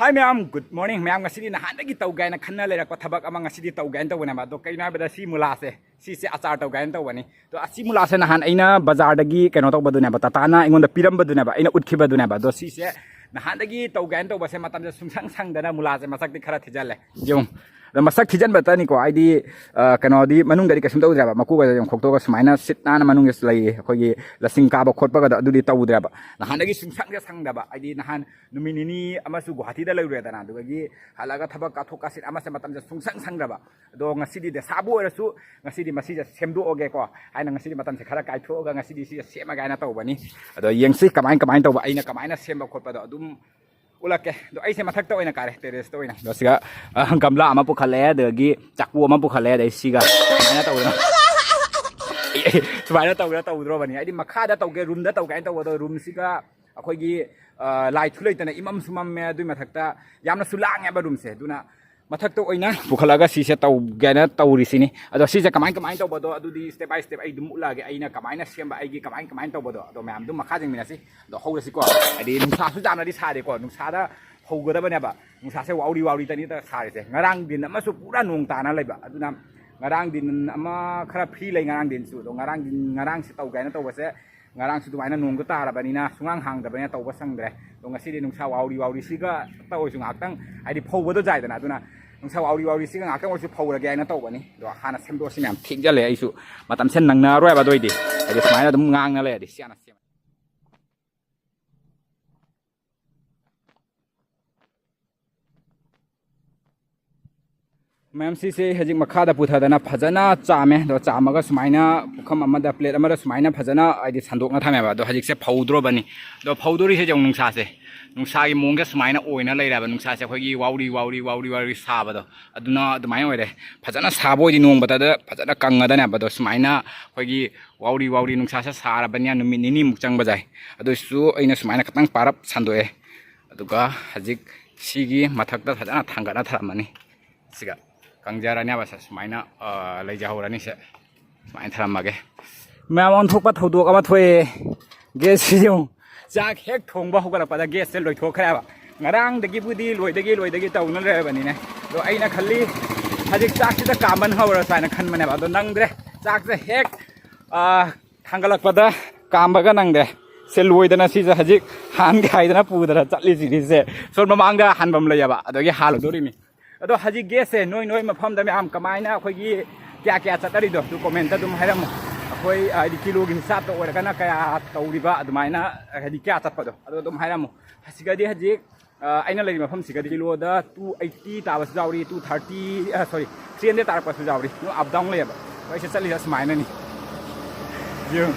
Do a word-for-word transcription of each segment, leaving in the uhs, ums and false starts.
Hi ꯃꯌꯥꯝ, good morning꯫ ꯃꯌꯥꯝ, ꯉꯁꯤꯗꯤ ꯅꯍꯥꯟꯗꯒꯤ ꯇꯧꯒꯦ ꯍꯥꯏꯅ ꯈꯟꯅ ꯂꯩꯔꯛꯄ ꯊꯕꯛ ꯑꯃ ꯉꯁꯤꯗꯤ ꯇꯧꯒꯦ ꯍꯥꯏꯅ ꯇꯧꯕꯅꯦꯕ꯫ ꯑꯗꯣ ꯀꯩꯅꯣ ꯍꯥꯏꯕꯗ, ꯁꯤ ꯃꯨꯂꯥꯁꯦ, ꯁꯤꯁꯦ ꯑꯆꯥꯔ ꯇꯧꯒꯦ ꯍꯥꯏꯅ ꯇꯧꯕꯅꯤ꯫ ꯑꯗꯣ ꯑꯁꯤ ꯃꯨꯂꯥꯁꯦ ꯅꯍꯥꯟ ꯑꯩꯅ ꯕꯖꯥꯔꯗꯒꯤ ꯀꯩꯅꯣ ꯇꯧꯕꯗꯨꯅꯦꯕ, ꯇꯥꯇꯥꯅ ꯑꯩꯉꯣꯟꯗ ꯄꯤꯔꯝꯕꯗꯨꯅꯦꯕ, ꯑꯩꯅ ꯎꯠꯈꯤꯕꯗꯨꯅꯦꯕ꯫ ꯑꯗꯣ ꯁꯤꯁꯦ ꯅꯍꯥꯟꯗꯒꯤ ꯇꯧꯒꯦ ꯍꯥꯏꯅ ꯇꯧꯕꯁꯦ ꯃꯇꯝꯁꯦ ꯁꯨꯡꯁꯪ ꯁꯪꯗꯅ ꯃꯨꯂꯥꯁꯦ ꯃꯁꯛꯇꯤ ꯈꯔ ꯊꯤꯖꯜꯂꯦ꯫ ꯌꯦꯡꯉꯨ꯫ ꯑꯗꯣ ꯃꯁꯛ ꯊꯤꯖꯟꯕꯇꯅꯤꯀꯣ, ꯍꯥꯏꯗꯤ, ꯑ, ꯀꯩꯅꯣꯗꯤ ꯃꯅꯨꯡꯗꯗꯤ ꯀꯩꯁꯨꯝ ꯇꯧꯗ꯭ꯔꯦꯕ꯫ ꯃꯀꯨꯒꯗꯣ ꯌꯦꯡꯈꯣꯛꯇꯣꯛꯑꯒ ꯁꯨꯃꯥꯏꯅ ꯁꯤꯠ ꯅꯥꯟꯅ ꯃꯅꯨꯡꯗ ꯂꯩꯌꯦ꯫ ꯑꯩꯈꯣꯏꯒꯤ ꯂꯁꯤꯡ ꯀꯥꯕ ꯈꯣꯠꯄꯒꯗꯣ ꯑꯗꯨꯗꯤ ꯇꯧꯗ꯭ꯔꯦꯕ꯫ ꯅꯍꯥꯟꯗꯒꯤ ꯁꯨꯡꯁꯪꯁꯦ ꯁꯪꯗꯕ, ꯍꯥꯏꯗꯤ ꯅꯍꯥꯟ ꯅꯨꯃꯤꯠ ꯅꯤꯅꯤ ꯑꯃꯁꯨ ꯒꯨꯍꯥꯇꯤꯗ ꯂꯩꯔꯨꯔꯦꯗꯅ, ꯑꯗꯨꯗꯒꯤ ꯍꯜꯂꯛꯑꯒ ꯊꯕꯛ ꯀꯥꯊꯣꯛ ꯀꯥꯁꯤꯟ ꯑꯃꯁꯦ ꯃꯇꯝꯁꯦ ꯁꯨꯡꯁꯪ ꯁꯪꯗ꯭ꯔꯕ꯫ ꯑꯗꯣ ꯉꯁꯤꯗꯤ ꯗꯦꯁꯥꯕꯨ ꯑꯣꯏꯔꯁꯨ ꯉꯁꯤꯗꯤ ꯃꯁꯤꯁꯦ ꯁꯦꯝꯗꯣꯛꯑꯒꯦꯀꯣ ꯍꯥꯏꯅ ꯉꯁꯤꯗꯤ ꯃꯇꯝꯁꯦ ꯈꯔ ꯀꯥꯏꯊꯣꯛꯑꯒ ꯉꯁꯤꯗꯤ ꯁꯤꯁꯦ ꯁꯦꯝꯃꯒꯦ ꯍꯥꯏꯅ ꯇꯧꯕꯅꯤ꯫ ꯑꯗꯣ ꯌꯦꯡꯁꯤ ꯀꯃꯥꯏ ꯀꯃꯥꯏꯅ ꯇꯧꯕ, ꯑꯩꯅ ꯀꯃꯥꯏꯅ ꯁꯦꯝꯕ ꯈꯣꯠꯄꯗꯣ ꯑꯗꯨꯝ ꯎꯠꯂꯛꯀꯦ꯫ ꯑꯗꯣ ꯑꯩꯁꯦ ꯃꯊꯛꯇ ꯑꯣꯏꯅ ꯀꯥꯔꯦ, terrace ꯇ ꯑꯣꯏꯅ꯫ ꯑꯗꯣ ꯁꯤꯒ, ꯑ, ꯒꯝꯂꯥ ꯑꯃ ꯄꯨꯈꯠꯂꯛꯑꯦ, ꯑꯗꯒꯤ ꯆꯥꯛꯀꯨ ꯑꯃ ꯄꯨꯈꯠꯂꯛꯑꯦ, ꯑꯗꯩ ꯁꯤꯒ ꯁꯨꯃꯥꯏꯅ ꯇꯧꯗꯅ ꯁꯨꯃꯥꯏꯅ ꯇꯧꯗꯅ ꯇꯧꯗ꯭ꯔꯣꯕꯅꯤ꯫ ꯍꯥꯏꯗꯤ ꯃꯈꯥꯗ ꯇꯧꯒꯦ, room ꯗ ꯇꯧꯒꯦ ꯍꯥꯏꯅ ꯇꯧꯕꯗꯣ, room ꯁꯤꯒ ꯑꯩꯈꯣꯏꯒꯤ, ꯑ, ꯂꯥꯏꯠꯁꯨ ꯂꯩꯇꯅ ꯏꯃꯝꯁꯨ ꯃꯝꯃꯦ꯫ ꯑꯗꯨꯏ ꯃꯊꯛꯇ ꯌꯥꯝꯅꯁꯨ ꯂꯥꯡꯉꯦꯕ room ꯁꯦ꯫ ꯑꯗꯨꯅ ꯃꯊꯛꯇ ꯑꯣꯏꯅ ꯄꯨꯈꯠꯂꯒ ꯁꯤꯁꯦ ꯇꯧꯒꯦꯅ ꯇꯧꯔꯤꯁꯤꯅꯤ꯫ ꯑꯗꯣ ꯁꯤꯁꯦ ꯀꯃꯥꯏ ꯀꯃꯥꯏꯅ ꯇꯧꯕꯗꯣ ꯑꯗꯨꯗꯤ step by step ꯑꯩ ꯑꯗꯨꯝ ꯎꯠꯂꯛꯑꯒꯦ, ꯑꯩꯅ ꯀꯃꯥꯏꯅ ꯁꯦꯝꯕ, ꯑꯩꯒꯤ ꯀꯃꯥꯏ ꯀꯃꯥꯏꯅ ꯇꯧꯕꯗꯣ꯫ ꯑꯗꯣ ꯃꯌꯥꯝ ꯑꯗꯨꯝ ꯃꯈꯥ ꯌꯦꯡꯃꯤꯟꯅꯁꯤ꯫ ꯑꯗꯣ ꯍꯧꯔꯁꯤꯀꯣ꯫ ꯍꯥꯏꯗꯤ ꯅꯨꯡꯁꯥꯁꯨ ꯌꯥꯝꯅꯗꯤ ꯁꯥꯗꯦꯀꯣ, ꯅꯨꯡꯁꯥꯗ ꯍꯧꯒꯗꯕꯅꯦꯕ꯫ ꯅꯨꯡꯁꯥꯁꯦ ꯋꯥꯎꯔꯤ ꯋꯥꯎꯔꯤ ꯇꯅꯤꯗ ꯁꯥꯔꯤꯁꯦ꯫ ꯉꯔꯥꯡ ꯗꯤꯟ ꯑꯃꯁꯨ ꯄꯨꯔꯥ ꯅꯣꯡ ꯇꯥꯅ ꯂꯩꯕ꯫ ꯑꯗꯨꯅ ꯉꯔꯥꯡ ꯗꯤꯟ ꯑꯃ ꯈꯔ free ꯂꯩ, ꯉꯔꯥꯡ ꯗꯤꯟꯁꯨ꯫ ꯑꯗꯣ ꯉꯔꯥꯡ ꯗꯤꯟ, ꯉꯔꯥꯡꯁꯦ ꯇꯧꯒꯦ ꯍꯥꯏꯅ ꯇꯧꯕꯁꯦ, ꯉꯔꯥꯡꯁꯨ ꯑꯗꯨꯃꯥꯏꯅ ꯅꯣꯡꯗꯣ ꯇꯥꯔꯕꯅꯤꯅ ꯁꯨꯡꯍꯥꯡ ꯍꯥꯡꯗꯕꯅꯤꯅ ꯇꯧꯕ ꯁꯪꯗ꯭ꯔꯦ꯫ ꯑꯗꯣ ꯉꯁꯤꯗꯤ ꯅꯨꯡꯁꯥ ꯋꯥꯎꯔꯤ ꯋꯥꯎꯔꯤꯁꯤꯒ ꯇꯧꯔꯁꯨ ꯉꯥꯏꯍꯥꯛꯇꯪ, ꯍꯥꯏꯗꯤ ꯐꯧꯕꯗꯣ ꯌꯥꯏꯗꯅ, ꯑꯗꯨꯅ ꯅꯨꯡꯁꯥ ꯋꯥꯎꯔꯤ ꯋꯥꯎꯔꯤꯁꯤꯒ ꯉꯥꯏꯍꯥꯛꯇꯪ ꯑꯣꯏꯔꯁꯨ ꯐꯧꯔꯒꯦ ꯍꯥꯏꯅ ꯇꯧꯕꯅꯤ꯫ ꯑꯗꯣ ꯍꯥꯟꯅ ꯁꯦꯝꯗꯣꯛꯑꯁꯤ ꯃꯌꯥꯝ, ꯊꯦꯡꯖꯜꯂꯦ꯫ ꯑꯩꯁꯨ ꯃꯇꯝꯁꯦ ꯅꯪꯅꯔꯣꯏꯕ꯫ ꯑꯗꯨ ꯑꯣꯏꯗꯤ ꯍꯥꯏꯗꯤ ꯁꯨꯃꯥꯏꯅ ꯑꯗꯨꯝ ꯉꯥꯡꯅ ꯂꯩꯔꯗꯤ ꯁꯤ ꯍꯥꯟꯅ ꯁꯦꯝ꯫ ꯃꯌꯥꯝ, ꯁꯤꯁꯦ ꯍꯧꯖꯤꯛ ꯃꯈꯥꯗ ꯄꯨꯊꯗꯅ ꯐꯖꯅ ꯆꯥꯝꯃꯦ꯫ ꯑꯗꯣ ꯆꯥꯝꯃꯒ ꯁꯨꯃꯥꯏꯅ ꯄꯨꯈꯝ ꯑꯃꯗ, plate ꯑꯃꯗ ꯁꯨꯃꯥꯏꯅ ꯐꯖꯅ ꯍꯥꯏꯗꯤ ꯁꯟꯗꯣꯛꯅ ꯊꯝꯃꯦꯕ꯫ ꯑꯗꯣ ꯍꯧꯖꯤꯛꯁꯦ ꯐꯧꯗ꯭ꯔꯣꯕꯅꯤ꯫ ꯑꯗꯣ ꯐꯧꯗꯣꯔꯤꯁꯦ ꯌꯦꯡꯉꯨ, ꯅꯨꯡꯁꯥꯁꯦ, ꯅꯨꯡꯁꯥꯒꯤ ꯃꯑꯣꯡꯁꯦ ꯁꯨꯃꯥꯏꯅ ꯑꯣꯏꯅ ꯂꯩꯔꯦꯕ꯫ ꯅꯨꯡꯁꯥꯁꯦ ꯑꯩꯈꯣꯏꯒꯤ ꯋꯥꯎꯔꯤ ꯋꯥꯎꯔꯤ ꯋꯥꯎꯔꯤ ꯋꯥꯎꯔꯤ ꯁꯥꯕꯗꯣ, ꯑꯗꯨꯅ ꯑꯗꯨꯃꯥꯏꯅ ꯑꯣꯏꯔꯦ꯫ ꯐꯖꯅ ꯁꯥꯕ ꯑꯣꯏꯗꯤ ꯅꯣꯡꯃꯇꯗ ꯐꯖꯅ ꯀꯪꯉꯗꯅꯦꯕ꯫ ꯑꯗꯣ ꯁꯨꯃꯥꯏꯅ ꯑꯩꯈꯣꯏꯒꯤ ꯋꯥꯎꯔꯤ ꯋꯥꯎꯔꯤ ꯅꯨꯡꯁꯥꯁꯦ ꯁꯥꯔꯕꯅꯤꯅ ꯅꯨꯃꯤꯠ ꯅꯤꯅꯤꯃꯨꯛ ꯆꯪꯕ ꯌꯥꯏ꯫ ꯑꯗꯨꯁꯨ ꯑꯩꯅ ꯁꯨꯃꯥꯏꯅ ꯈꯤꯇꯪ ꯄꯥꯔꯞ ꯁꯟꯗꯣꯛꯑꯦ꯫ ꯑꯗꯨꯒ ꯍꯧꯖꯤꯛ ꯁꯤꯒꯤ ꯃꯊꯛꯇ ꯐꯖꯅ ꯊꯥꯡꯒꯠꯅ ꯊꯝꯃꯅꯤ꯫ ꯁꯤꯒ ꯀꯪꯖꯔꯅꯦꯕ꯫ ꯁꯦ ꯁꯨꯃꯥꯏꯅ, ꯑ, ꯂꯩꯖꯍꯧꯔꯅꯤ꯫ ꯁꯦ ꯁꯨꯃꯥꯏꯅ ꯊꯝꯃꯒꯦ꯫ ꯃꯌꯥꯝ, ꯑꯣꯟꯊꯣꯛꯄ ꯊꯧꯗꯣꯛ ꯑꯃ ꯊꯣꯛꯑꯦ꯫ Gas ꯁꯤ ꯌꯦꯡꯉꯨ꯫ ꯆꯥꯛ ꯍꯦꯛ ꯊꯣꯡꯕ ꯍꯧꯒꯠꯂꯛꯄꯗ gas ꯁꯦ ꯂꯣꯏꯊꯣꯛꯈ꯭ꯔꯦꯕ꯫ ꯉꯔꯥꯡꯗꯒꯤꯕꯨꯗꯤ ꯂꯣꯏꯗꯒꯤ ꯂꯣꯏꯗꯒꯤ ꯇꯧꯅ ꯂꯩꯔꯕꯅꯤꯅꯦ꯫ ꯑꯗꯣ ꯑꯩꯅ ꯈꯜꯂꯤ, ꯍꯧꯖꯤꯛ ꯆꯥꯛꯁꯤꯗ ꯀꯥꯝꯃꯟ ꯍꯧꯔꯁꯨ ꯍꯥꯏꯅ ꯈꯟꯕꯅꯦꯕ꯫ ꯑꯗꯣ ꯅꯪꯗ꯭ꯔꯦ, ꯆꯥꯛꯁꯦ ꯍꯦꯛ, ꯑ, ꯊꯥꯡꯒꯠꯂꯛꯄꯗ ꯀꯥꯝꯕꯒ ꯅꯪꯗꯦ꯫ ꯁꯦ ꯂꯣꯏꯗꯅ ꯁꯤꯁꯦ ꯍꯧꯖꯤꯛ ꯍꯥꯟꯒꯦ ꯍꯥꯏꯗꯅ ꯄꯨꯗꯅ ꯆꯠꯂꯤꯁꯤꯗꯤ꯫ ꯁꯦ ꯁꯣꯝ ꯃꯃꯥꯡꯗ ꯍꯥꯟꯐꯝ ꯂꯩꯌꯦꯕ, ꯑꯗꯒꯤ ꯍꯥꯜꯂꯨꯗꯣꯔꯤꯃꯤ꯫ ꯑꯗꯣ ꯍꯧꯖꯤꯛ ꯒꯦꯁꯁꯦ ꯅꯣꯏ ꯅꯣꯏ ꯃꯐꯝꯗ ꯃꯌꯥꯝ ꯀꯃꯥꯏꯅ ꯑꯩꯈꯣꯏꯒꯤ ꯀꯌꯥ ꯀꯌꯥ ꯆꯠꯅꯔꯤꯗꯣ ꯑꯗꯨ ꯀꯣꯃꯦꯟꯇ ꯑꯗꯨꯝ ꯍꯥꯏꯔꯝꯃꯣ꯫ ꯑꯩꯈꯣꯏ ꯍꯥꯏꯗꯤ ꯀꯤꯂꯣꯒꯤ ꯍꯤꯁꯥꯞꯇ ꯑꯣꯏꯔꯒꯅ ꯀꯌꯥ ꯇꯧꯔꯤꯕ ꯑꯗꯨꯃꯥꯏꯅ, ꯍꯥꯏꯗꯤ ꯀꯌꯥ ꯆꯠꯄꯗꯣ ꯑꯗꯨ ꯑꯗꯨꯝ ꯍꯥꯏꯔꯝꯃꯣ꯫ ꯁꯤꯒꯗꯤ ꯍꯧꯖꯤꯛ, ꯑ, ꯑꯩꯅ ꯂꯩꯔꯤꯕ ꯃꯐꯝꯁꯤꯒꯗꯤ ꯀꯤꯂꯣꯗ two eighty ꯇꯥꯕꯁꯨ ꯌꯥꯎꯔꯤ, two thirty, ꯑ, sorry, three hundred ꯇꯥꯔꯛꯄꯁꯨ ꯌꯥꯎꯔꯤ꯫ ꯑꯗꯨꯝ up down ꯂꯩꯌꯦꯕ꯫ ꯑꯩꯈꯣꯏꯁꯦ ꯆꯠꯂꯤꯁꯦ ꯑꯁꯨꯃꯥꯏꯅꯅꯤ꯫ ꯌꯦꯡꯉꯨ꯫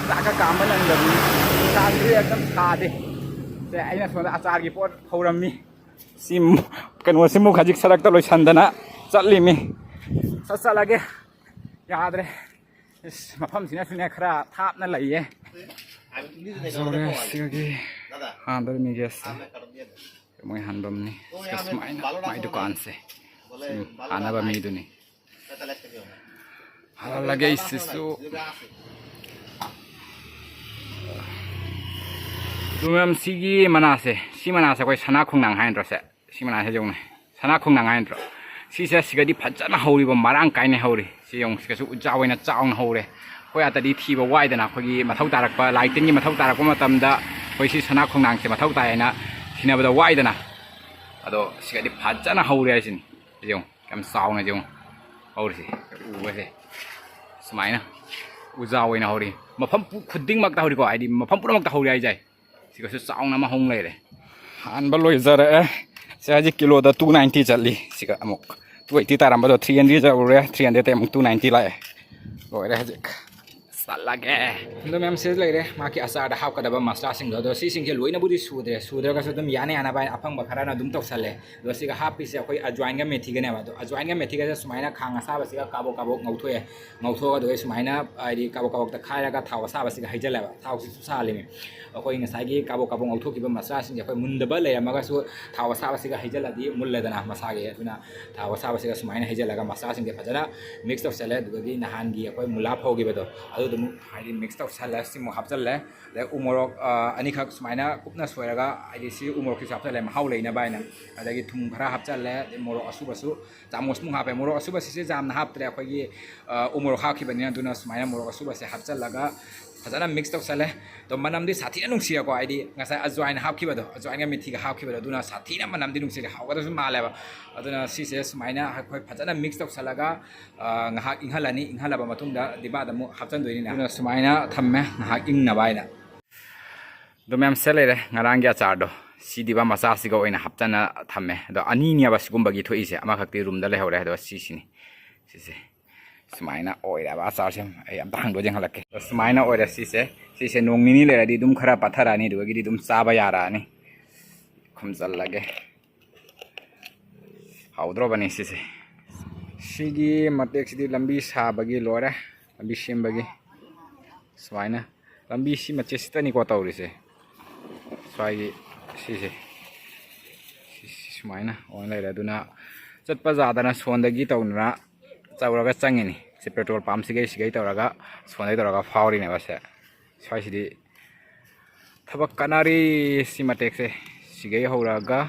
ꯆꯥꯛꯀ ꯀꯥꯝꯕ ꯅꯪꯗꯕꯅꯤ꯫ ꯅꯨꯡꯁꯥꯁꯤꯁꯨ ꯑꯦꯛꯗꯝ ꯁꯥꯗꯦ꯫ ꯁꯦ ꯑꯩꯅ ꯁꯣꯝꯗ ꯑꯆꯥꯔꯒꯤ ꯄꯣꯠ ꯍꯧꯔꯝꯃꯤ꯫ ꯁꯤ ꯀꯩꯅꯣꯁꯤꯃꯨꯛ ꯍꯧꯖꯤꯛ ꯁꯔꯛꯇ ꯂꯣꯏꯁꯟꯗꯅ ꯆꯠꯂꯤꯃꯤ꯫ ꯁꯠ ꯆꯠꯂꯒꯦ꯫ ꯌꯥꯗ꯭ꯔꯦ꯫ ꯏꯁ, ꯃꯐꯝꯁꯤꯅꯁꯨꯅꯦ ꯈꯔ ꯊꯥꯞꯅ ꯂꯩꯌꯦ꯫ ꯌꯧꯔꯦ ꯁꯤꯒꯤ ꯍꯥꯟꯗꯣꯔꯤꯕ ꯒꯦꯁꯁꯦ꯫ ꯃꯣꯏ ꯍꯥꯟꯐꯝꯅꯤ꯫ ꯁꯤꯒ ꯁꯨꯃꯥꯏꯅ ꯃꯥꯏ ꯗꯨꯀꯥꯟꯁꯦ꯫ ꯁꯤ ꯍꯥꯟꯅꯕ ꯃꯤꯗꯨꯅꯤ꯫ ꯍꯥꯜꯂꯒꯦ ꯑꯩꯁꯤꯁꯨ꯫ ꯑꯗꯨ ꯃꯌꯥꯝ ꯁꯤꯒꯤ ꯃꯅꯥꯁꯦ, ꯁꯤ ꯃꯅꯥꯁꯦ ꯑꯩꯈꯣꯏ ꯁꯅꯥ ꯈꯣꯡꯅꯥꯡ ꯍꯥꯏ ꯅꯠꯇ꯭ꯔꯣ ꯁꯦ? ꯁꯤ ꯃꯅꯥꯁꯦ ꯌꯦꯡꯉꯨꯅꯦ꯫ ꯁꯅꯥ ꯈꯣꯡꯅꯥꯡ ꯍꯥꯏ ꯅꯠꯇ꯭ꯔꯣ? ꯁꯤꯁꯦ ꯁꯤꯒꯗꯤ ꯐꯖꯅ ꯍꯧꯔꯤꯕ, ꯃꯔꯥꯡ ꯀꯥꯏꯅ ꯍꯧꯔꯤ꯫ ꯁꯤ ꯌꯦꯡꯉꯨ, ꯁꯤꯒꯁꯨ ꯎꯖꯥ ꯑꯣꯏꯅ ꯆꯥꯎꯅ ꯍꯧꯔꯦ꯫ ꯑꯩꯈꯣꯏ ꯑꯥꯗꯗꯤ ꯊꯤꯕ ꯋꯥꯏꯗꯅ, ꯑꯩꯈꯣꯏꯒꯤ ꯃꯊꯧ ꯇꯥꯔꯛꯄ, ꯂꯥꯏ ꯇꯤꯟꯒꯤ ꯃꯊꯧ ꯇꯥꯔꯛꯄ ꯃꯇꯝꯗ ꯑꯩꯈꯣꯏ ꯁꯤ ꯁꯅꯥ ꯈꯣꯡꯅꯥꯡꯁꯦ ꯃꯊꯧ ꯇꯥꯏ ꯍꯥꯏꯅ ꯊꯤꯅꯕꯗ ꯋꯥꯏꯗꯅ꯫ ꯑꯗꯣ ꯁꯤꯒꯗꯤ ꯐꯖꯅ ꯍꯧꯔꯦ ꯍꯥꯏꯁꯤꯅꯤ꯫ ꯁꯤ ꯌꯦꯡꯉꯨ, ꯌꯥꯝ ꯆꯥꯎꯅ ꯌꯦꯡꯉꯨ ꯍꯧꯔꯤꯁꯦ, ꯎꯕꯁꯦ ꯁꯨꯃꯥꯏꯅ ꯎꯖꯥ ꯑꯣꯏꯅ ꯍꯧꯔꯤ꯫ ꯃꯐꯝ ꯄꯨ-, ꯈꯨꯗꯤꯡꯃꯛꯇ ꯍꯧꯔꯤꯀꯣ, ꯍꯥꯏꯗꯤ ꯃꯐꯝ ꯄꯨꯝꯅꯃꯛꯇ ꯍꯧꯔꯤ ꯍꯥꯏꯁꯦ꯫ ꯁꯤꯒꯁꯨ ꯆꯥꯎꯅ ꯑꯃ ꯍꯧ ꯂꯩꯔꯦ꯫ ꯍꯥꯟꯕ ꯂꯣꯏꯖꯔꯛꯑꯦ꯫ ꯁꯤ ꯍꯧꯖꯤꯛ ꯀꯤꯂꯣꯗ two ninety ꯆꯠꯂꯤ꯫ ꯁꯤꯒ ꯑꯃꯨꯛ two eighty ꯇꯥꯔꯝꯕꯗꯣ three hundred ꯌꯧꯔꯦ, three hundred ꯑꯃꯨꯛ two ninety ꯂꯥꯛꯑꯦ꯫ ꯂꯣꯏꯔꯦ ꯍꯧꯖꯤꯛ꯫ ꯆꯠꯂꯒꯦ꯫ ꯑꯗꯣ ꯃꯌꯥꯝ ꯁꯤꯗ ꯂꯩꯔꯦ, ꯃꯥꯒꯤ ꯑꯆꯥꯔꯗ ꯍꯥꯞꯀꯗꯕ ꯃꯁꯂꯥꯁꯤꯡꯗꯣ꯫ ꯑꯗꯣ ꯁꯤꯁꯤꯡꯁꯦ ꯂꯣꯏꯅꯕꯨꯗꯤ ꯁꯨꯗ꯭ꯔꯦ, ꯁꯨꯗ꯭ꯔꯒꯁꯨ ꯑꯗꯨꯝ ꯌꯥꯅ ꯌꯥꯅꯕ ꯍꯥꯏꯅ ꯑꯐꯪꯕ ꯈꯔꯅ ꯑꯗꯨꯝ ꯇꯧꯁꯜꯂꯦ꯫ ꯑꯗꯣ ꯁꯤꯒ ꯍꯥꯞꯄꯤꯁꯦ ꯑꯩꯈꯣꯏ ꯑꯖꯋꯥꯏꯟꯒ ꯃꯦꯊꯤꯒꯅꯦꯕ꯫ ꯑꯗꯣ ꯑꯖꯋꯥꯏꯟꯒ ꯃꯦꯊꯤꯒꯁꯦ ꯁꯨꯃꯥꯏꯅ ꯈꯥꯡ ꯑꯁꯥꯕꯁꯤꯒ ꯀꯥꯕꯣꯛ ꯀꯥꯕꯣꯛ ꯉꯧꯊꯣꯛꯑꯦ꯫ ꯉꯧꯊꯣꯛꯑꯒ ꯑꯗꯨꯒ ꯁꯨꯃꯥꯏꯅ ꯍꯥꯏꯗꯤ ꯀꯥꯕꯣꯛ ꯀꯥꯕꯣꯛꯇ ꯈꯥꯏꯔꯒ ꯊꯥꯎ ꯑꯁꯥꯕꯁꯤꯒ ꯍꯩꯖꯜꯂꯦꯕ꯫ ꯊꯥꯎꯁꯤꯁꯨ ꯁꯥꯍꯜꯂꯤꯃꯤ꯫ ꯑꯩꯈꯣꯏ ꯉꯁꯥꯏꯒꯤ ꯀꯥꯕꯣꯛ ꯀꯥꯕꯣꯛ ꯉꯧꯊꯣꯛꯈꯤꯕ ꯃꯁꯂꯥꯁꯤꯡꯁꯦ ꯑꯩꯈꯣꯏ ꯃꯨꯟꯗꯕ ꯂꯩꯔꯝꯃꯒꯁꯨ ꯊꯥꯎ ꯑꯁꯥꯕꯁꯤꯒ ꯍꯩꯖꯜꯂꯗꯤ ꯃꯨꯜꯂꯦꯗꯅ ꯃꯁꯥꯒꯤ꯫ ꯑꯗꯨꯅ ꯊꯥꯎ ꯑꯁꯥꯕꯁꯤꯒ ꯁꯨꯃꯥꯏꯅ ꯍꯩꯖꯜꯂꯒ ꯃꯁꯂꯥꯁꯤꯡꯁꯦ ꯐꯖꯅ mix ꯇꯧꯁꯜꯂꯦ꯫ ꯑꯗꯨꯗꯒꯤ ꯅꯍꯥꯟꯒꯤ ꯑꯩꯈꯣꯏ ꯃꯨꯂꯥ ꯐꯧꯈꯤꯕꯗꯣ ꯑꯗꯨꯗꯣ ꯍꯥꯏꯗꯤ ꯃꯤꯛꯁ ꯇꯧꯁꯜꯂꯦ, ꯁꯤꯃꯨꯛ ꯍꯥꯞꯆꯜꯂꯦ꯫ ꯑꯗꯩ ꯎ ꯃꯣꯔꯣꯛ, ꯑ, ꯑꯅꯤꯈꯛ ꯁꯨꯃꯥꯏꯅ ꯀꯨꯞꯅ ꯁꯣꯏꯔꯒ, ꯍꯥꯏꯗꯤ ꯁꯤ ꯎ ꯃꯣꯔꯣꯛꯁꯤꯁꯨ ꯍꯥꯞꯆꯜꯂꯦ, ꯃꯍꯥꯎ ꯂꯩꯅꯕ ꯍꯥꯏꯅ꯫ ꯑꯗꯒꯤ ꯊꯨꯝ ꯈꯔ ꯍꯥꯞꯆꯜꯂꯦ, ꯑꯗꯩ ꯃꯣꯔꯣꯛ ꯑꯁꯨꯕꯁꯨ ꯆꯥꯃꯁꯃꯨꯛ ꯍꯥꯞꯄꯦ꯫ ꯃꯣꯔꯣꯛ ꯑꯁꯨꯕꯁꯤꯁꯨ ꯌꯥꯝꯅ ꯍꯥꯞꯇ꯭ꯔꯦ, ꯑꯩꯈꯣꯏꯒꯤ, ꯑ, ꯎ ꯃꯣꯔꯣꯛ ꯍꯥꯞꯈꯤꯕꯅꯤꯅ꯫ ꯑꯗꯨꯅ ꯁꯨꯃꯥꯏꯅ ꯃꯣꯔꯣꯛ ꯑꯁꯨꯕꯁꯦ ꯍꯥꯞꯆꯜꯂꯒ ꯐꯖꯅ ꯃꯤꯛꯁ ꯇꯧꯁꯜꯂꯦ꯫ ꯑꯗꯣ ꯃꯅꯝꯗꯤ ꯁꯥꯊꯤꯅ ꯅꯨꯡꯁꯤꯔꯀꯣ, ꯍꯥꯏꯗꯤ ꯉꯁꯥꯏ ꯑꯖꯋꯥꯏꯟ ꯍꯥꯞꯈꯤꯕꯗꯣ, ꯑꯖꯋꯥꯏꯟꯒ ꯃꯤꯊꯤꯒ ꯍꯥꯞꯈꯤꯕꯗꯣ, ꯑꯗꯨꯅ ꯁꯥꯊꯤꯅ ꯃꯅꯝꯗꯤ ꯅꯨꯡꯁꯤꯔꯦ, ꯍꯥꯎꯒꯗꯕꯁꯨ ꯃꯥꯜꯂꯦꯕ꯫ ꯑꯗꯨꯅ ꯁꯤꯁꯦ ꯁꯨꯃꯥꯏꯅ ꯑꯩꯈꯣꯏ ꯐꯖꯅ ꯃꯤꯛꯁ ꯇꯧꯁꯜꯂꯒ, ꯑ, ꯉꯥꯏꯍꯥꯛ ꯏꯪꯍꯜꯂꯅꯤ꯫ ꯏꯪꯍꯜꯂꯕ ꯃꯇꯨꯡꯗ ꯗꯤꯕꯥꯗ ꯑꯃꯨꯛ ꯍꯥꯞꯆꯤꯟꯗꯣꯏꯅꯤꯅꯦ꯫ ꯑꯗꯨꯅ ꯁꯨꯃꯥꯏꯅ ꯊꯝꯃꯦ ꯉꯥꯏꯍꯥꯛ ꯏꯪꯅꯕ ꯍꯥꯏꯅ꯫ ꯑꯗꯨ ꯃꯌꯥꯝ ꯁꯦ ꯂꯩꯔꯦ ꯉꯔꯥꯡꯒꯤ ꯑꯆꯥꯔꯗꯣ꯫ ꯁꯤ ꯗꯤꯕꯥ ꯃꯆꯥꯁꯤꯒ ꯑꯣꯏꯅ ꯍꯥꯞꯆꯟꯅ ꯊꯝꯃꯦ꯫ ꯑꯗꯣ ꯑꯅꯤꯅꯦꯕ ꯁꯤꯒꯨꯝꯕꯒꯤ ꯊꯣꯛꯏꯁꯦ, ꯑꯃꯈꯛꯇꯤ ꯔꯨꯝꯗ ꯂꯩꯍꯧꯔꯦ꯫ ꯑꯗꯣ ꯁꯤꯁꯤꯅꯤ, ꯁꯤꯁꯦ ꯁꯨꯃꯥꯏꯅ ꯑꯣꯏꯔꯦꯕ ꯑꯆꯥꯔꯁꯦ꯫ ꯑꯩ ꯑꯝꯇ ꯍꯥꯡꯗꯣꯛꯑ ꯌꯦꯡꯍꯜꯂꯛꯀꯦ꯫ ꯁꯨꯃꯥꯏꯅ ꯑꯣꯏꯔꯦ ꯁꯤꯁꯦ꯫ ꯁꯤꯁꯦ ꯅꯣꯡ ꯅꯤꯅꯤ ꯂꯩꯔꯗꯤ ꯑꯗꯨꯝ ꯈꯔ ꯄꯠꯊꯔꯛꯑꯅꯤ, ꯑꯗꯨꯗꯒꯤꯗꯤ ꯑꯗꯨꯝ ꯆꯥꯕ ꯌꯥꯔꯛꯑꯅꯤ꯫ ꯈꯨꯝꯖꯜꯂꯒꯦ꯫ ꯍꯥꯎꯗ꯭ꯔꯣꯕꯅꯤ ꯁꯤꯁꯦ꯫ ꯁꯤꯒꯤ ꯃꯇꯦꯛꯁꯤꯗꯤ ꯂꯝꯕꯤ ꯁꯥꯕꯒꯤ ꯂꯣꯏꯔꯦ, ꯂꯝꯕꯤ ꯁꯦꯝꯕꯒꯤ꯫ ꯁꯨꯃꯥꯏꯅ ꯂꯝꯕꯤ ꯁꯤ ꯃꯆꯦꯠꯁꯤꯗꯅꯤꯀꯣ ꯇꯧꯔꯤꯁꯦ꯫ ꯁ꯭ꯋꯥꯏꯒꯤ ꯁꯤꯁꯦ, ꯁꯤ, ꯁꯤ ꯁꯨꯃꯥꯏꯅ ꯑꯣꯏꯅ ꯂꯩꯔꯦ꯫ ꯑꯗꯨꯅ ꯆꯠꯄ ꯌꯥꯗꯅ ꯁꯣꯟꯗꯒꯤ ꯇꯧꯗꯅ ꯇꯧꯔꯒ ꯆꯪꯉꯤꯅꯤ꯫ ꯁꯤ ꯄꯦꯇ꯭ꯔꯣꯜ ꯄꯝꯁꯤꯒꯩ ꯁꯤꯒꯩ ꯇꯧꯔꯒ ꯁꯣꯟꯗꯩ ꯇꯧꯔꯒ ꯐꯥꯎꯔꯤꯅꯦꯕ ꯁꯦ꯫ ꯁ꯭ꯋꯥꯏꯁꯤꯗꯤ ꯊꯕꯛ ꯀꯟꯅꯔꯤ꯫ ꯁꯤ ꯃꯇꯦꯛꯁꯦ ꯁꯤꯒꯩ ꯍꯧꯔꯛꯑꯒ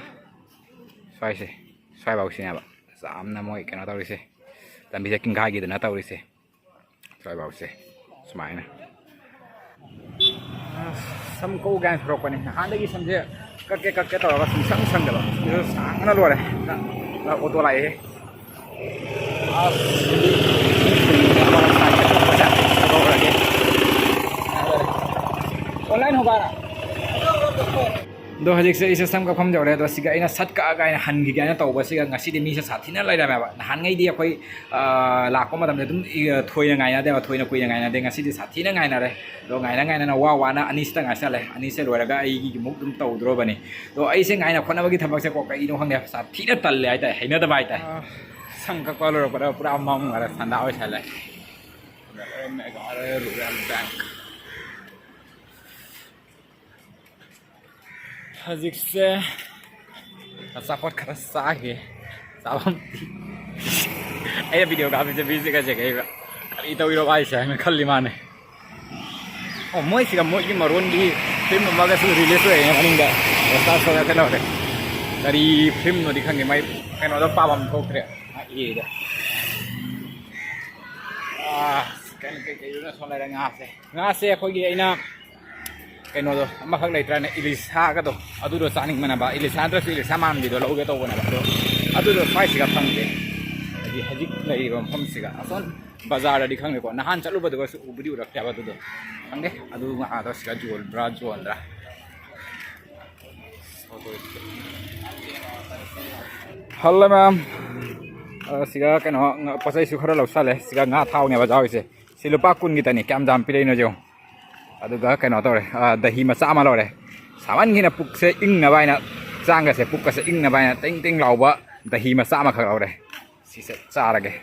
ꯁ꯭ꯋꯥꯏꯁꯦ, ꯁ꯭ꯋꯥꯏꯐꯥꯎꯁꯤꯅꯦꯕ ꯌꯥꯝꯅ ꯃꯣꯏ ꯀꯩꯅꯣ ꯇꯧꯔꯤꯁꯦ, ꯂꯝꯕꯤꯁꯦ ꯀꯤꯡꯒꯥꯏꯒꯤꯗꯅ ꯇꯧꯔꯤꯁꯦ꯫ ꯁ꯭ꯋꯥꯏꯐꯥꯎꯁꯦ ꯁꯨꯃꯥꯏꯅ꯫ ꯁꯝ ꯀꯛꯎ ꯀꯥꯏꯅ ꯊꯣꯔꯛꯄꯅꯤ꯫ ꯅꯍꯥꯟꯗꯒꯤ ꯁꯝꯁꯦ ꯀꯛꯀꯦ ꯀꯛꯀꯦ ꯇꯧꯔꯒ ꯁꯨꯝ ꯁꯪ ꯁꯪꯗꯕ꯫ ꯁꯤꯁꯨ ꯁꯥꯡꯅ ꯂꯣꯏꯔꯦ꯫ ꯑꯣꯇꯣ ꯂꯥꯛꯑꯦ꯫ ꯑꯁ, ꯑꯣꯟꯂꯥꯏꯟ ꯍꯧꯕ꯫ ꯑꯗꯣ ꯍꯧꯖꯤꯛꯁꯦ ꯑꯩꯁꯦ ꯁꯝ ꯀꯛꯐꯝ ꯌꯧꯔꯦ꯫ ꯑꯗꯣ ꯁꯤꯒ ꯑꯩꯅ ꯁꯠ ꯀꯛꯑꯒ ꯑꯩꯅ ꯍꯟꯈꯤꯒꯦ ꯍꯥꯏꯅ ꯇꯧꯕꯁꯤꯒ ꯉꯁꯤꯗꯤ ꯃꯤꯁꯦ ꯁꯥꯊꯤꯅ ꯂꯩꯔꯝꯃꯦꯕ꯫ ꯅꯍꯥꯟꯉꯩꯗꯤ ꯑꯩꯈꯣꯏ, ꯑ, ꯂꯥꯛꯄ ꯃꯇꯝꯗ ꯑꯗꯨꯝ, ꯏ-, ꯊꯣꯏꯅ ꯉꯥꯏꯅꯗꯦꯕ, ꯊꯣꯏꯅ ꯀꯨꯏꯅ ꯉꯥꯏꯅꯗꯦ꯫ ꯉꯁꯤꯗꯤ ꯁꯥꯊꯤꯅ ꯉꯥꯏꯅꯔꯦ꯫ ꯑꯗꯣ ꯉꯥꯏꯅ ꯉꯥꯏꯅꯅ ꯋꯥ ꯋꯥꯅ ꯑꯅꯤꯁꯤꯗ ꯉꯥꯏꯁꯜꯂꯦ꯫ ꯑꯅꯤꯁꯦ ꯂꯣꯏꯔꯒ ꯑꯩꯒꯤ ꯑꯃꯨꯛ ꯑꯗꯨꯝ ꯇꯧꯗ꯭ꯔꯣꯕꯅꯤ꯫ ꯑꯗꯣ ꯑꯩꯁꯦ ꯉꯥꯏꯅ ꯈꯣꯠꯅꯕꯒꯤ ꯊꯕꯛꯁꯦꯀꯣ ꯀꯩꯅꯣ ꯈꯪꯗꯦ, ꯁꯥꯊꯤꯅ ꯇꯜꯂꯦ ꯍꯥꯏꯇꯥꯔꯦ, ꯍꯩꯅꯗꯕ ꯍꯥꯏꯇꯥꯔꯦ꯫ ꯑ, ꯁꯝ ꯀꯛꯄ ꯂꯣꯏꯔꯛꯄꯗ ꯄꯨꯔꯥ ꯃꯝꯈꯔꯦ, ꯁꯟꯗꯥ ꯑꯣꯏꯁꯜꯂꯦ꯫ Meghalaya rural bank. ꯍꯧꯖꯤꯛꯁꯦ ꯑꯆꯥꯄꯣꯠ ꯈꯔ ꯆꯥꯒꯦ꯫ ꯆꯥꯐꯝꯗꯤ ꯑꯩꯅ ꯚꯤꯗꯤꯑꯣ ꯀꯥꯞꯄꯤꯁꯦ ꯃꯤꯁꯦ ꯀꯩꯁꯦ ꯀꯩꯕ ꯀꯔꯤ ꯇꯧꯔꯤꯅꯣ ꯍꯥꯏꯁꯦ ꯍꯥꯏꯅ ꯈꯜꯂꯤ ꯃꯥꯅꯦ꯫ ꯑꯣ, ꯃꯣꯏꯁꯤꯒ ꯃꯣꯏꯒꯤ ꯃꯔꯣꯟꯒꯤ ꯐꯤꯂꯝ ꯑꯃꯒꯁꯨ ꯔꯤꯂꯤꯁ ꯑꯣꯏꯌꯦ ꯃꯅꯤꯡꯗ꯫ ꯁ꯭ꯇꯥꯔ ꯁꯣꯒ ꯀꯩꯅꯣ ꯇꯧꯔꯦ꯫ ꯀꯔꯤ ꯐꯤꯂꯝꯅꯣꯗꯤ ꯈꯪꯗꯦ, ꯃꯥꯏ ꯀꯩꯅꯣꯗꯣ ꯄꯥꯕꯝ ꯊꯣꯛꯇ꯭ꯔꯦ꯫ ꯑꯥ, ꯏꯗ꯫ ꯑꯥ, ꯀꯩꯅꯣ, ꯀꯩ, ꯀꯩꯅꯣ ꯁꯣꯝ ꯂꯩꯔꯦ ꯉꯥꯁꯦ꯫ ꯉꯥꯁꯦ ꯑꯩꯈꯣꯏꯒꯤ ꯑꯩꯅ ꯀꯩꯅꯣꯗꯣ ꯑꯃꯈꯛ ꯂꯩꯇ꯭ꯔꯥꯅꯦ, ꯏꯂꯤꯁꯥꯒꯗꯣ, ꯑꯗꯨꯗꯣ ꯆꯥꯅꯤꯡꯕꯅꯦꯕ꯫ ꯏꯂꯤꯁꯥ ꯅꯠꯇ꯭ꯔꯁꯨ ꯏꯂꯤꯁꯥ ꯃꯥꯟꯕꯤꯗꯣ ꯂꯧꯒꯦ ꯇꯧꯕꯅꯦꯕ꯫ ꯑꯗꯣ ꯑꯗꯨꯗꯣ ꯁ꯭ꯋꯥꯏꯁꯤꯒ ꯐꯪꯗꯦ꯫ ꯍꯥꯏꯗꯤ ꯍꯧꯖꯤꯛ ꯂꯩꯔꯤꯕ ꯃꯐꯝꯁꯤꯒ ꯑꯁꯣꯝ ꯕꯖꯥꯔꯗꯗꯤ ꯈꯪꯗꯦꯀꯣ, ꯅꯍꯥꯟ ꯆꯠꯂꯨꯕꯗꯨꯒꯁꯨ ꯎꯕꯨꯗꯤ ꯎꯔꯛꯇꯦꯕ꯫ ꯑꯗꯨꯗꯣ ꯈꯪꯗꯦ, ꯑꯗꯨ ꯉꯥꯗꯣ ꯁꯤꯗ ꯌꯣꯟꯕ꯭ꯔꯥ ꯌꯣꯟꯗ꯭ꯔꯥ꯫ ꯍꯜꯂꯣ ꯃꯌꯥꯝ, ꯑ, ꯁꯤꯒ ꯀꯩꯅꯣ, ꯉ-, ꯄꯣꯠ ꯆꯩꯁꯨ ꯈꯔ ꯂꯧꯁꯜꯂꯦ꯫ ꯁꯤꯒ ꯉꯥ ꯊꯥꯎꯅꯦꯕ ꯌꯥꯎꯔꯤꯁꯦ꯫ ꯁꯤ ꯂꯨꯄꯥ ꯀꯨꯟꯒꯤꯇꯅꯤ, ꯀꯌꯥꯝ ꯌꯥꯝ ꯄꯤꯔꯛꯏꯅꯣ ꯌꯦꯡꯉꯣ꯫ ꯑꯗꯨꯒ ꯀꯩꯅꯣ ꯇꯧꯔꯦ, ꯑ, ꯗꯍꯤ ꯃꯆꯥ ꯑꯃ ꯂꯧꯔꯦ꯫ ꯁꯥꯃꯟꯒꯤꯅ ꯄꯨꯛꯁꯦ ꯏꯪꯅꯕ ꯍꯥꯏꯅ, ꯍꯛꯆꯥꯡꯒꯁꯦ, ꯄꯨꯛꯀꯁꯦ ꯏꯪꯅꯕ ꯍꯥꯏꯅ ꯇꯤꯡ ꯇꯤꯡ ꯂꯥꯎꯕ ꯗꯍꯤ ꯃꯆꯥ ꯑꯃꯈꯛ ꯂꯧꯔꯦ꯫ ꯁꯤꯁꯦ ꯆꯥꯔꯒꯦ꯫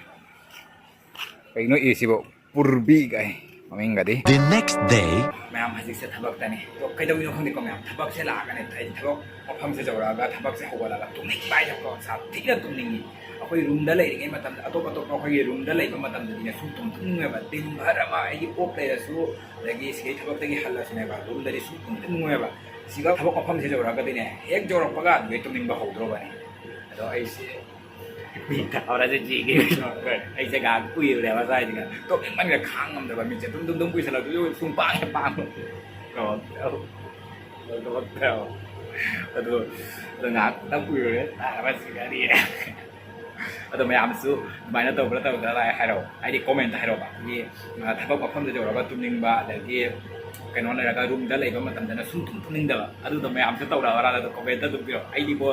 ꯀꯩꯅꯣ ꯏꯁꯤꯕꯨ? ꯄꯨꯔꯕꯤ ꯀꯥꯏ ꯃꯃꯤꯡꯒꯗꯤ꯫ The next day. ꯃꯌꯥꯝ ꯍꯧꯖꯤꯛꯁꯦ ꯊꯕꯛꯇꯅꯤ꯫ ꯑꯗꯣ ꯀꯩꯗꯧꯔꯤꯅꯣ ꯈꯪꯗꯦꯀꯣ ꯃꯌꯥꯝ, ꯊꯕꯛꯁꯦ ꯂꯥꯛꯑꯒꯅꯦ, ꯍꯥꯏꯗꯤ ꯊꯕꯛ ꯃꯐꯝꯁꯦ ꯌꯧꯔꯛꯑꯒ ꯊꯕꯛꯁꯦ ꯍꯧꯒꯠꯂꯒ ꯇꯨꯝꯅꯤꯡꯕ ꯍꯥꯏꯁꯦꯀꯣ, ꯁꯥꯊꯤꯅ ꯇꯨꯝꯅꯤꯡꯉꯤ꯫ ꯑꯩꯈꯣꯏ ꯔꯨꯝꯗ ꯂꯩꯔꯤꯉꯩ ꯃꯇꯝꯗ, ꯑꯇꯣꯞ ꯑꯇꯣꯞꯄ ꯑꯩꯈꯣꯏꯒꯤ ꯔꯨꯝꯗ ꯂꯩꯕ ꯃꯇꯝꯗꯗꯤꯅꯦ ꯁꯨꯝ ꯇꯨꯝ ꯇꯨꯝꯅꯤꯡꯉꯦꯕ꯫ ꯗꯤꯟ ꯚꯔ ꯑꯃ ꯑꯩꯒꯤ ꯑꯣꯐ ꯂꯩꯔꯁꯨ, ꯑꯗꯒꯤ ꯁꯤꯗꯩ ꯊꯕꯛꯇꯒꯤ ꯍꯜꯂꯁꯨꯅꯦꯕ, ꯔꯨꯝꯗꯗꯤ ꯁꯨꯝ ꯇꯨꯝ ꯇꯨꯝꯅꯤꯡꯉꯦꯕ꯫ ꯁꯤꯒ ꯊꯕꯛ ꯃꯐꯝꯁꯦ ꯌꯧꯔꯛꯑꯒꯗꯤꯅꯦ, ꯍꯦꯛ ꯌꯧꯔꯛꯄꯒ ꯑꯗꯨꯗꯩ ꯇꯨꯝꯅꯤꯡꯕ ꯍꯧꯗ꯭ꯔꯣꯕꯅꯤ꯫ ꯑꯗꯣ ꯑꯩꯁꯦ ꯃꯤ ꯇꯥꯕ꯭ꯔꯥꯁꯦ ꯆꯦꯒꯦ꯫ ꯑꯩꯁꯦ ꯉꯥꯏꯍꯥꯛ ꯎꯏꯔꯨꯔꯦꯕ ꯉꯁꯥꯏꯗꯨꯅ꯫ ꯇꯨꯝꯅꯤꯡꯃꯟꯈ꯭ꯔꯦ, ꯈꯥꯡ ꯉꯝꯗꯕ꯫ ꯃꯤꯠꯁꯦ ꯗꯨꯝ ꯗꯨꯝ ꯗꯨꯝ ꯎꯏꯁꯜꯂꯛꯇꯣꯏ, ꯁꯨꯝ ꯄꯥꯡꯉꯦ ꯄꯥꯡꯕ꯫ ꯑꯗꯨ, ꯑꯗꯨ ꯉꯥꯏꯍꯥꯛꯇꯪ ꯎꯏꯔꯨꯔꯦ꯫ ꯇꯥꯕ꯭ꯔꯥ ꯆꯦꯒꯦ꯫ ꯑꯗꯣ ꯃꯌꯥꯝꯁꯨ ꯑꯗꯨꯃꯥꯏꯅ ꯇꯧꯕ꯭ꯔꯥ ꯇꯧꯗ꯭ꯔꯥ ꯂꯥꯏ ꯍꯥꯏꯔꯛꯑꯣ꯫ ꯍꯥꯏꯗꯤ ꯀꯣꯃꯦꯟꯇ ꯍꯥꯏꯔꯛꯑꯣꯕ꯫ ꯑꯩꯈꯣꯏꯒꯤ, ꯑ, ꯊꯕꯛ ꯃꯐꯝꯗ ꯌꯧꯔꯒ ꯇꯨꯝꯅꯤꯡꯕ, ꯑꯗꯒꯤ ꯀꯩꯅꯣ ꯂꯩꯔꯒ ꯔꯨꯝꯗ ꯂꯩꯕ ꯃꯇꯝꯗꯅ ꯁꯨꯝ ꯇꯨꯝ ꯇꯨꯝꯅꯤꯡꯗꯕ꯫ ꯑꯗꯨꯗꯣ ꯃꯌꯥꯝꯁꯨ ꯇꯧꯔꯛꯑꯕ꯭ꯔꯥ ꯑꯗꯣ ꯀꯣꯃꯦꯟꯇ ꯑꯗꯨꯝ ꯄꯤꯔꯛꯑꯣ꯫ ꯑꯩꯗꯤꯀꯣ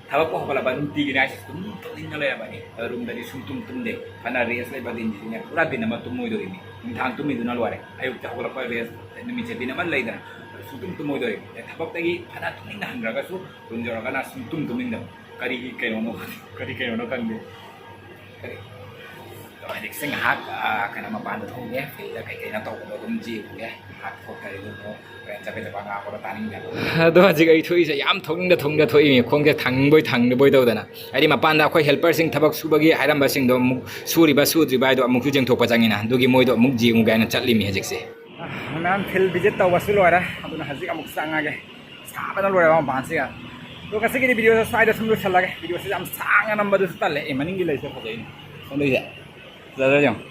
ꯊꯕꯛꯄꯨ ꯍꯧꯒꯠꯂꯕ ꯅꯨꯡꯇꯤꯒꯤꯅꯦ ꯍꯥꯏꯁꯦ ꯁꯨꯝ ꯇꯨꯝꯅꯤꯡꯉ ꯂꯩꯔꯕꯅꯤ꯫ ꯑꯗꯣ ꯔꯨꯝꯗꯗꯤ ꯁꯨꯝ ꯇꯨꯝ ꯇꯨꯝꯗꯦ꯫ ꯐꯅ ꯔꯦꯁ ꯂꯩꯕ ꯗꯤꯟꯁꯤꯗꯤꯅꯦ ꯄꯨꯔꯥ ꯗꯤꯟ ꯑꯃ ꯇꯨꯝꯃꯣꯏꯗꯣꯔꯤꯅꯤ꯫ ꯅꯨꯡꯗꯥꯡ ꯇꯨꯝꯃꯤꯗꯨꯅ ꯂꯣꯏꯔꯦ꯫ ꯑꯌꯨꯛꯇ ꯍꯧꯒꯠꯂꯛꯄ ꯔꯦꯁ, ꯅꯨꯃꯤꯠꯁꯦ ꯗꯤꯟ ꯑꯃ ꯂꯩꯗꯅ, ꯑꯗꯣ ꯁꯨꯝ ꯇꯨꯝ ꯇꯨꯝꯃꯣꯏꯗꯣꯔꯤꯅꯤ꯫ ꯑꯗꯩ ꯊꯕꯛꯇꯒꯤ ꯐꯅ ꯇꯨꯝꯅꯤꯡꯅ ꯍꯟꯈ꯭ꯔꯒꯁꯨ ꯔꯨꯝ ꯌꯧꯔꯒꯅ ꯁꯨꯝ ꯇꯨꯝ ꯇꯨꯝꯅꯤꯡꯗꯕ꯫ ꯀꯔꯤꯒꯤ ꯀꯩꯅꯣꯅꯣ ꯈꯪꯗꯦ, ꯀꯔꯤ ꯀꯩꯅꯣꯅꯣ ꯈꯪꯗꯦ꯫ ꯀꯔꯤ? ꯑꯗꯣ ꯍꯧꯖꯤꯛꯁꯦ ꯉꯥꯏꯍꯥꯛ, ꯑ, ꯀꯩꯅꯣ, ꯃꯄꯥꯟꯗ ꯊꯣꯛꯎꯒꯦ, ꯐꯤꯜꯗ ꯀꯩꯀꯩꯅꯣ ꯇꯧꯕꯗꯣ ꯑꯗꯨꯝ ꯌꯦꯡꯉꯨꯒꯦ꯫ ꯉꯥꯏꯍꯥꯛ ꯊꯣꯛꯇ꯭ꯔꯗꯤ ꯑꯗꯨꯝ ꯍꯣꯔꯦꯟ ꯆꯕꯦꯠ ꯆꯕꯥ ꯉꯥꯡꯕꯗꯣ ꯇꯥꯅꯤꯡꯗꯦꯕ꯫ ꯑꯗꯣ ꯍꯧꯖꯤꯛ ꯑꯩ ꯊꯣꯛꯏꯁꯦ ꯌꯥꯝ ꯊꯣꯛꯅꯤꯡꯗ ꯊꯣꯛꯅꯤꯡꯗ ꯊꯣꯛꯏꯃꯤ, ꯈꯣꯡꯁꯦ ꯊꯥꯡꯅꯤꯡꯕꯣꯏ ꯊꯥꯡꯅꯤꯡꯗꯕꯣꯏ ꯇꯧꯗꯅ꯫ ꯍꯥꯏꯗꯤ ꯃꯄꯥꯟꯗ ꯑꯩꯈꯣꯏ ꯍꯦꯜꯄꯔꯁꯤꯡ ꯊꯕꯛ ꯁꯨꯕꯒꯤ ꯍꯥꯏꯔꯝꯕꯁꯤꯡꯗꯣ ꯑꯃꯨꯛ ꯁꯨꯔꯤꯕ ꯁꯨꯗ꯭ꯔꯤꯕ ꯍꯥꯏꯗꯣ ꯑꯃꯨꯛꯁꯨ ꯌꯦꯡꯊꯣꯛꯄ ꯆꯪꯉꯤꯅ, ꯑꯗꯨꯒꯤ ꯃꯣꯏꯗꯣ ꯑꯃꯨꯛ ꯌꯦꯡꯉꯨꯒꯦ ꯍꯥꯏꯅ ꯆꯠꯂꯤꯃꯤ ꯍꯧꯖꯤꯛꯁꯦ꯫ ꯃꯌꯥꯝ field visit ꯇꯧꯕꯁꯨ ꯂꯣꯏꯔꯦ, ꯑꯗꯨꯅ ꯍꯧꯖꯤꯛ ꯑꯃꯨꯛ ꯆꯪꯉꯒꯦ꯫ ꯁꯥꯕꯅ ꯂꯣꯏꯔꯦ ꯃꯄꯥꯟꯁꯤꯒ꯫ ꯑꯗꯣ ꯉꯁꯤꯒꯤꯗꯤ videoꯁꯦ ꯁ꯭ꯋꯥꯏꯗ ꯁꯨꯝ ꯂꯣꯏꯁꯜꯂꯒꯦ꯫ Videoꯁꯦ ꯌꯥꯝ ꯁꯥꯡꯅ ꯅꯝꯕꯗꯨꯁꯨ ꯇꯜꯂꯦ꯫ ꯑꯦ, ꯃꯅꯤꯡꯒꯤ ꯂꯩꯁꯦ ꯐꯖꯩꯅꯦ꯫ ꯁꯣꯝꯗꯩꯁꯦ꯫ ꯐꯖꯗ꯭ꯔꯥ ꯌꯦꯡꯉꯣ꯫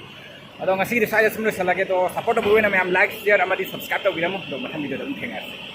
ꯑꯗꯣ ꯉꯁꯤꯒꯤꯗꯤ ꯁ꯭ꯋꯥꯏꯗ ꯁꯨꯝ ꯂꯣꯏꯁꯜꯂꯒꯦ꯫ ꯑꯗꯣ support ꯇꯧꯕꯤꯕ ꯑꯣꯏꯅ ꯃꯌꯥꯝ like, share ꯑꯃꯗꯤ subscribe ꯇꯧꯕꯤꯔꯝꯃꯣ꯫ ꯑꯗꯣ ꯃꯊꯪ videoꯗ ꯑꯗꯨꯝ ꯊꯦꯡꯅꯔꯁꯤ꯫